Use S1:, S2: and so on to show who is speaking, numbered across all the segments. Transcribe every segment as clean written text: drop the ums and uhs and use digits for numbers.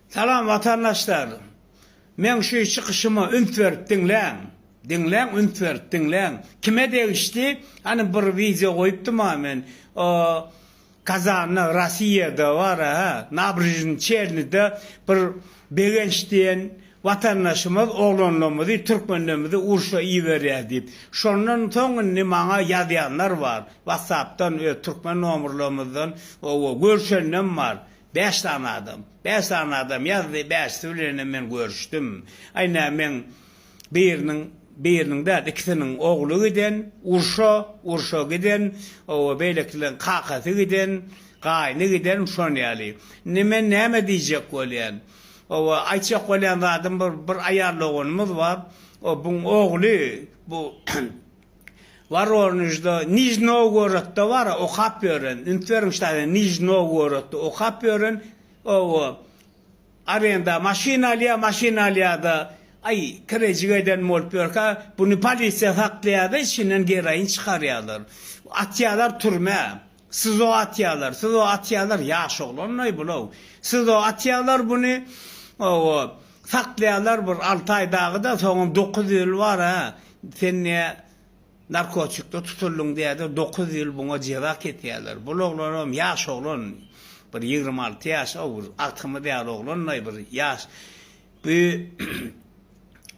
S1: Salam watandaşlar! Meň şu çykyşyma üns berip diňläň. Diňläň üns berip diňläň. Kime degişli? Hany bir wideo goýupdym-a men. O Kazanda, Rossiýada bar-a, hä, Nabrežnyý Çelnyda bir Begenç diýen watandaşymyz oglanlarymyzy, türkmenlerimizi urşa iberýär diýip. Şondan soň indi maňa ýazýanlar bar. Whatsappdan öz türkmen nomerlarymyzdan, owa, görşenlem bar. Bäş sany adam. Bäş sany adam ýazdy, bäşisi bilenem men görüşdim. Aý nä meň biriniň, biriniň däl, ikisiniň ogly giden, urşa, urşa giden, owa, beýlekileň kakasy giden, gaýny giden, şon ýaly. Indi men näme diýjek bolýan? Owa, aýtjak bolýan zadym bir, bir aýal doganymyz bar, o buň ogly bu Woronežde, Nižnowgorodda bar-a, okap ýören, üns beriň ştaýda, Nižnowgorodda okap ýören, owa, arenda maşyn alýar, maşyn alýar-da, aý, kirejik eden bolup ýörkä, buny polisiýa saklaýar-da, içinden geroin çykarýarlar. Atýarlar türmä. SIZO atýarlar, SIZO atýarlar, ýaş oglan-laý bul-ow. SIZO atýarlar buny, owa, saklaýarlar bir alty aý dagy-da, soňam 9 ýyl bar-a, sen nä narkotikde tutuldyň diýýärler, 9 ýyl buňa jeza kesýärler. Bul oglanam ýaş oglan, bir 26 ýaş, ow, bir agtygymyz ýaly oglan-laý, bir ýaş. Bu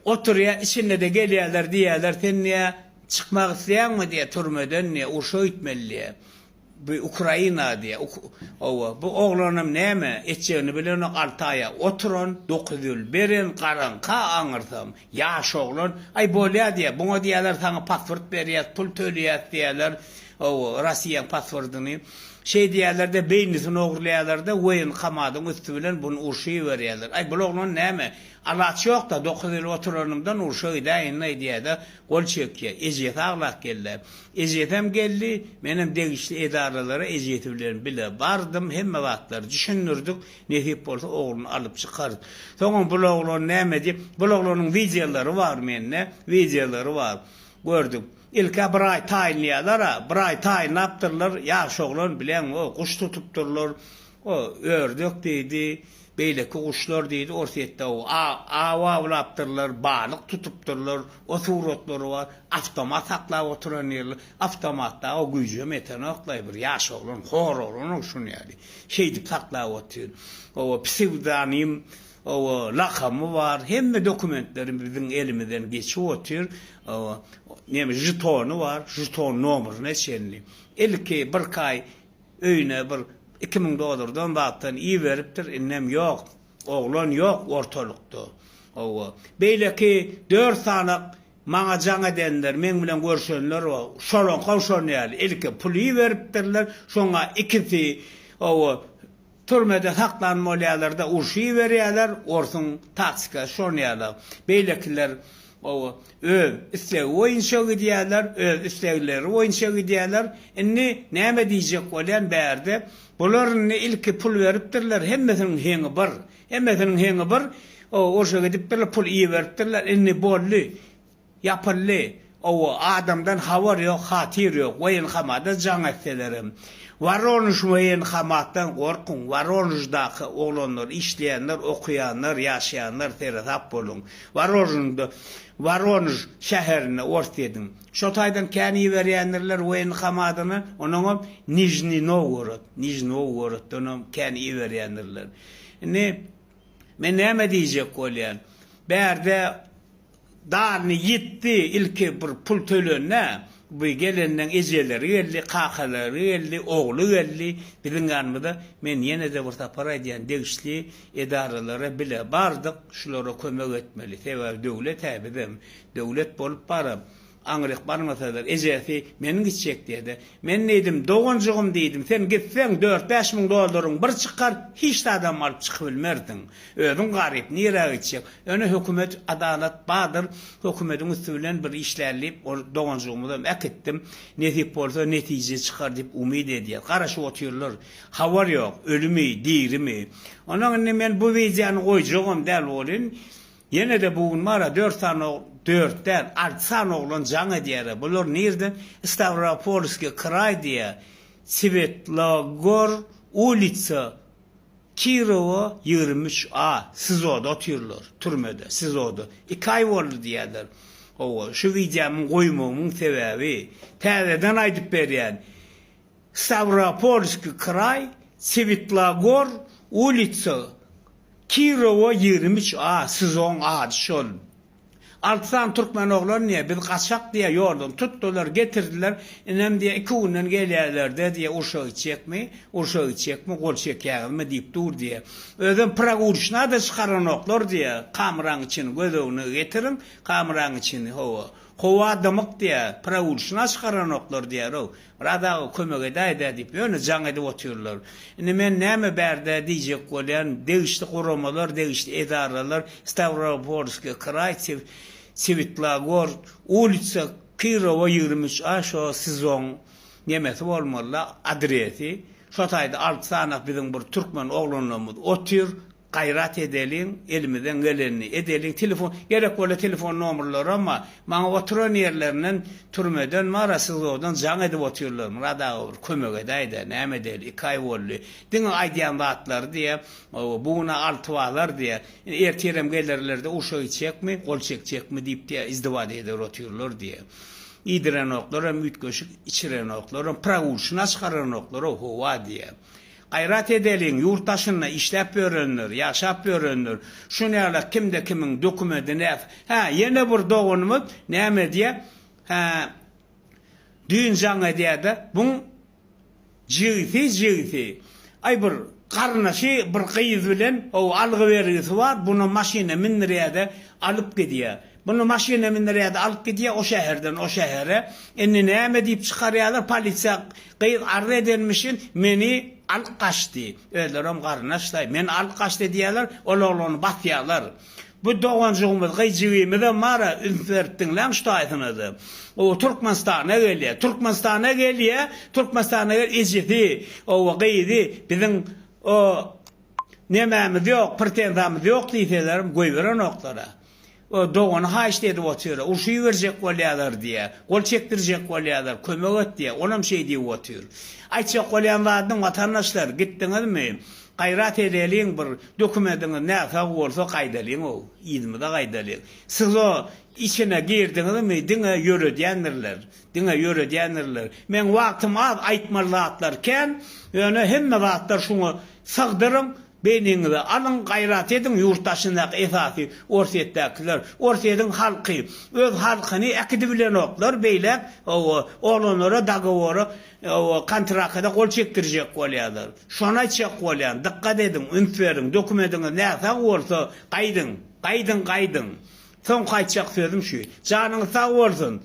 S1: oturýar, içinde-de gelýärler, diýýärler, sen diýýär, çykmak isleýäňmi diýýär, türmeden diýýär, urşa gitmeli diýýär. Bu Ukraina diýýär. Hawa, bu oglanam näme etjegini bilenok, alty aýa oturan, 9 ýyl beren, garaňka aňyrsam, ýaş oglan, aý bolýar diýýär, buňa diýýärler, saňa pasport berýäs, pul töleýäs diýýärler, hawa, Rossiýaň pasportyny. Şeýdýärler-de, beýnisini ogurlaýarlar-da, woýenkomadyň üsti bilen buny urşa iberýärler. Aý, bul oglan näme? Alaç ýok-da, 9 ýyl oturanymdan urşa gidäýin-laý diýýär-de, gol çekýär. Ejesi aglap geldi. Ejesem geldi, menem degişli edaralara ejesi bilen bile bardym, hemme zatlary düşündirdik, nesip bolsa ogluny alyp çykarys. Soňam bul oglan näme diýip, bul oglanyň wideolary bar mende, wideolary bar. Gördük. Ilk-ä bir aý taýynlaýarlar-a, bir aý taýynlapdyrlar, ýaş oglan, bileňmi, o guş tutupdyrlar, o ördek diýdi, beýleki guşlar diýdi, Orsýetde o aw awlapdyrlar, balyk tutupdyrlar, o suratlary bar, awtomat saklap oturan ýerler, awtomatda o güýjem ýetenok-laý, bir ýaş oglan, hor oglan-ow şuny ýaly, şeýdip saklap otyr. Hawa, psewdonim Hawa, lakamy bar, hemme dokumentleri biziň elimizden geçip otyr. Hawa, neme, žetony bar, žeton nomerine çenli. Ilki birki aý öýüne bir 2000 dollardan zatdan iberipdir, indem ýok, oglan ýok ortalykda. Hawa, beýleki dört sany maňa jaň edenler, meň bilen görşenler bar, şolaňkam şon ýaly, ilki pul iberipdirler, şoňa ikisi, hawa, Türmede saklan bolýarlarda urşy iberýärler, orsuň taktikasy şon ýaly. Beýlekiler oba öz islegi boýunça gidýärler, öz islegleri boýunça gidýärler. Indi näme diýjek bolýan bärde, bular indi ilki pul beripdirler, hemmesiniň heňi bir. Hemmesiniň heňi bir, urşa gidipdirler, pul iberipdirler, indi boldy. Ýapyldy. Owo, adamdan habar ýok, hatyr ýok. Woýenkomada jaň etselerem. Woronež woýenkomatdan gorkuň. Woroneždaky oglanlar, işleýänler, okaýanlar, ýaşaýanlar seresap boluň. Woronežde, Woronež şäherinde Orsýetiň. Şo taýdan kän iberýändirler woýenkomadyna. Onuňam Nižniý Nowgorod, Nižniý Nowgoroddanam kän iberýändirler. Indi men näme diýjek bolýan? Bärde Dalny ýitdi ilki bir pul tölende bu gelenleň ejeleri geldi kakalary geldi ogly geldi biziň ýanymyza men ýenede bir sapar aýdýan degişli edaralara bile bardyk şulara kömek etmeli sebäbi döwlet hä bizem döwlet bolup baram Aňryk barmasalar, ejesi, Men gitjek diýdi. Men diýdim, Doganjygym diýdim, sen gitseň, dört-bäş müň dollaryň bir çykar, hiç zadam alyp çykybilmersiň. Özüň garyp, nirä gitjek? Ýöne hökümet, adalat bardyr, hökümediň üsti bilen bir işläli diýip, ol doganjygymyzam äkitdim. Nesip bolsa, netije çykar diýip umyt edýäs. Garaşyp otyrlar. Habar ýok, ölümi, dirimi. Ondan indi men bu wideony goýjagam däl welin, Ýene-de bu gün bar-a dört sany og, dört däl, alty sany oglan jaň edýär-ä. Bular nirden? Stawropolskiý kraý diýýär. Swetlogor ulitsa. Kirowa 23 A SIZO-da otyrlar, türmede, SIZO-da. Iki aý boldy diýýärler. Hawa, şu wideomyň goýmagymyň sebäbi, täzeden aýdyp berýän, Stawropolskiý kraý, Swetlogor ulitsa, Kirowa 23 A, SIZO-ň ady şol. Alty sany türkmen oglan diýýär, biz gaçak diýýär, ýoldan tutdular, getirdiler, inem diýýär, iki günden gelýärler-de diýýär, urşa gitjekmi, urşa gitjekmi, gol çekýäňizmi diýip dur diýýär. Özem progurçna-da çykaranoklar diýýär, kameraň içini göz öňüne getiriň, kameraň içini, hawa, howa dymyk diýýär, progurçna çykaranoklar diýýär-ow. Myrat aga kömek edäýdä diýip ýöne jaň edip otyrlar. Indi men näme bärde diýjek bolýan, degişli guramalar, degişli edaralar Stawropolskiý kraý, Swetlogor, ulitsa Kirowa 23 A şo SIZOň nemesi bolmalyda adresi. Şo taýda alty sany biziň bir türkmen oglanlarymyz otyr. Gaýrat edeliň, elimizden gelenini edeliň, telefon, gerek bolsa telefon nomerlaram bar. Maňa oturan ýerlerinden, türmeden bar-a, SIZO-dan jaň edip otyrlar, Myrat aga bir kömek edäý-dä, näme edeli, iki aý boldy. Diňe aýdýan zatlary diýýär, bu gün-ä alty bazar diýýär, ertirem gelerler-de urşa gitjekmi, gol çekjekmi diýip diýýär, izdiwat eder otyrlar diýýär. Iýdirenoklaram üýtgeşik, içirenoklaram, progulşyna çykaranoklar-ow, howa diýýär. Gaýrat edeliň, ýurt daşynda işläp ýörenler, ýaşap ýörenler, şuny ýala kimde kimiň dokumenti näf, hä, ýene bir doganymyz näme edýä, hä, düýn jaň edýäde, buň jigsi, jigsi, aý bir garyndaşy bir gyz bilen, o algy-bergisi bar, buny maşyna mindirýäde, alyp gidýä. Muny maşyna mindirýär-de alyp gidýär o şäherden o şähere. Indi näme diýip çykarýarlar, polisiýa gyz arz edenmişin, meni alyp gaçdy. Özlerem garyndaş-daý. Meni alyp gaçdy diýýärler, ol oglany basýarlar. Bu doganjygymyz, gyzjigimizem bar-a, üns berip diňläň şu taýsyny-da. O Türkmenistana gelýär. Türkmenistana gelýär, Türkmenistana gelip ejesi, oba gyzy biziň o nemämiz ýok, pretenzamyz ýok diýselerem goýberenoklar-a. O dogany haýyşt edip otyr. Urşy berjek bolýarlar diýýär. Gol çekdirjek bolýarlar. Kömek et diýýär. Olam şeý diýip otyr. Aýtjak bolýan zadym watandaşlar, gitdiňizmi? Gaýrat edeliň bir dokumendiňiz näsag bolsa gaýdalyň-ow. Yzymyza gaýdalyň. SIZO içine girdiňizmi diňe ýöredýändirler. Diňe ýöredýändirler. Meň wagtym az aýtmaly zatlar kän. Ýöne hemme zatlar şuňa sygdyryň. Beýniňize alyň, gaýrat ediň, ýurt daşyndaky esasy Orsýetdäkiler, Orsýediň halky öz halkyny äkidibilenoklar beýläk owo oglanlara dogowora owo kontrakada gol çekdirjek bolýarlar. Şony aýtjak bolýan, dykgat ediň, üns beriň, dokumediňiz näsag bolsa gaýdyň, gaýdyň, gaýdyň. Soňky aýtjak sözüm şu. Janyňyz sag bolsun.